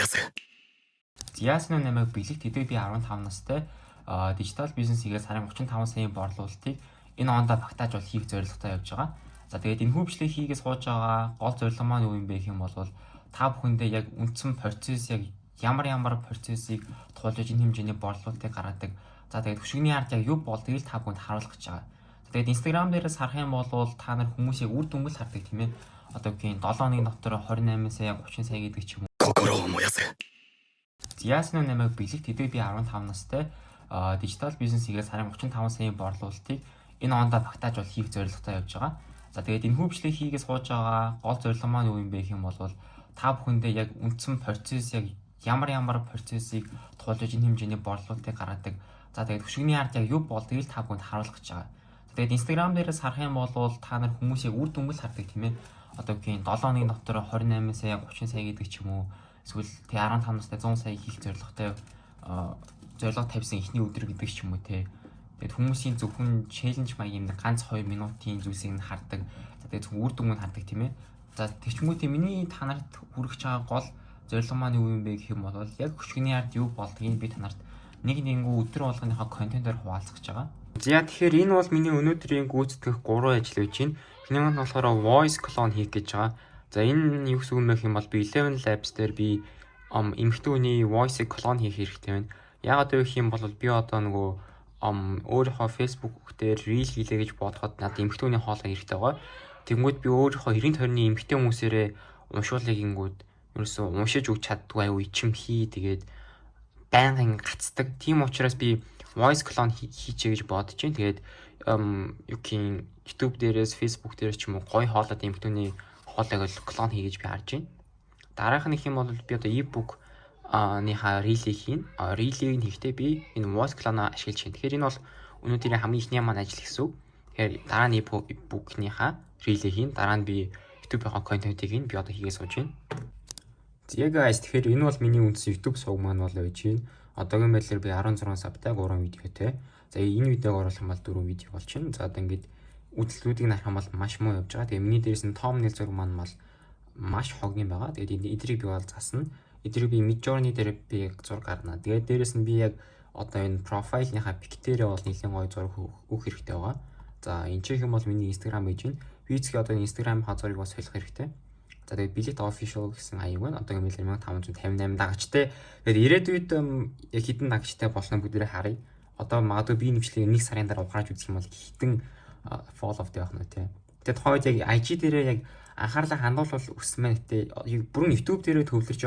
燃やせ。 Яасан нь намайг бэлэг тэдэг би 15 настай дижитал бизнес хийгээд сарын 35 саяын борлуулалтыг энэ ондоо багтааж бол хийх зорилготой явж байгаа. За, тэгээд энэ хөвчлийг хийгээ сууж байгаа гол зорилго маань юу юм бэ гэх юм бол та бүхэндээ яг үндсэн процесс, яг ямар ямар процессыг туулж энэ хэмжээний борлуулалтыг гаргадаг. За, тэгээд хөшигний ард яг юу болдгийг л та бүхэнд харуулах гэж байгаа. Тэгээд Instagram дээрээс харах юм бол та нар хүмүүсийг үр дүнг л хардаг, тийм ээ. Одоо гин 7 хоногийн дотор 28 сая, 30 сая гэдэг ч юм уу. 心を燃やせ。 Яасан нь намайг бэлэг тэдэг би 15 настай дижитал бизнес хийгээд сарын 35 саяын борлуулалтыг энэ ондоо багтааж бол хийх зорилготой явж байгаа. За, тэгээд энэ хөвчлийг хийгээ сууж байгаа гол зорилго маань юу юм бэ гэх юм бол та бүхэндээ яг үндсэн процесс, яг ямар ямар процессыг туулж энэ хэмжээний борлуулалтыг гаргадаг. За, тэгээд хөшигний ард яг юу болдгийг л та бүхэнд харуулах гэж байгаа. Тэгээд Instagram дээрээс харах юм бол та нар хүмүүсийг үр дүнг л хардаг, тийм ээ. Одоо гин 7 хоногийн дотор 28 сая, 30 сая гэдэг ч юм уу. Эсвэл тэг 15 настай 100 сая хийх зорилготой зорилго тавьсан эхний өдөр гэдэг ч юм уу те. Тэгээд хүмүүсийн зөвхөн challenge маягийн нэг ганц 2 минутын зүйлсийг нь хардаг. За, тэгээд зөвхөн үр дүнг нь хардаг, тийм ээ. За, тэгчмүүдийн миний та нарт хүргэж байгаа гол зорилго маань юу юм бэ гэх юм бол яг хөшигний ард юу болдгийг би та нарт нэг нэнгүү өдөр болгоныхоо контентоор хуваалцах гэж байгаа. За, тэгэхээр энэ бол миний өнөөдрийн гүйцэтгэх 3 ажил байж байна. Эхнийх нь болохоор voice clone хийх гэж байгаа. За, энэ юу гэсэн үг юм бэ гэх юм бол би Eleven Labs дээр би эмэгтэй хүний voice-ыг clone хийх хэрэгтэй байна. Яагаад вэ гэх юм бол би одоо нөгөө өөрийнхөө Facebook дээр reel хийлээ гэж бодоход надад эмэгтэй хүний хоолой хэрэгтэй байгаа. Тэнгүүд би өөрийнхөө 90 20-ны эмэгтэй хүмүүсээрээ уншуулъя гингүүд ерөөсөө уншиж өгч чаддгүй, аюу ичимхий, тэгээд байнгын гацдаг. Тийм учраас би voice clone хийчээ гэж бодож байна. Тэгээд юу гин YouTube дээрээс, Facebook дээрээс ч юм уу гоё хоолойд эмэгтэйний хоолойг л clone хий гэж би харж байна. Дараах нь их юм бол би одоо e-book ныхаа reel-ийг хийн. Reel-ийг нь хийхдээ би энэ voice clone ашиглаж байна. Тэгэхээр энэ бол өнөөдрийн хамгийн эхний маань ажил гэсэн үг. Тэгэхээр дараа нь e-book-ныхаа reel-ийг хийн. Дараа нь би YouTube-ийнхаа контентыг хийн. Би одоо хийгээ сууж байна. За guys, тэгэхээр энэ бол миний үндсэн YouTube сувг маань бол байж байна. Одоогийн байдлаар би 16 sub-тай, 3 видеотой. За, энэ видеог оруулах юм бол 4 видео болчихно. За, одоо ингээд үзэлтүүдийг харах юм бол маш муу явж байгаа. Тэгээ миний дээрээс нь thumbnail зураг маань бол маш хогны байгаа. Тэгээд энэ эдрийг би бол засна. Эдрийг би Midjourney дээр би яг зураг гаргана. Тэгээд дээрээс нь би яг одоо энэ profile-ныхаа pic дээрээ бол нэлээд гоё зураг өгөх хэрэгтэй байгаа. За, энэ ч юм бол миний Instagram гэж байна. Би эцэг одоо Instagram-ийнхаа зургийг бас солих хэрэгтэй. За, тэгээд Billet Official гэсэн хаяг байна. Одоо 1558 дагагчтай. Тэгээд ирээдүйд яг хэдэн дагагчтай болно бүгдээрээ харъя. Одоо магадгүй би нэвчлэгийг нэг сарын дараа ухрааж үзэх юм бол хэдэн follow байх нь те. Тэгээд тухайд яг IG дээрээ яг анхаарлаа хандуулбал өссөн маань, гэтээ бүрэн YouTube дээрээ төвлөрч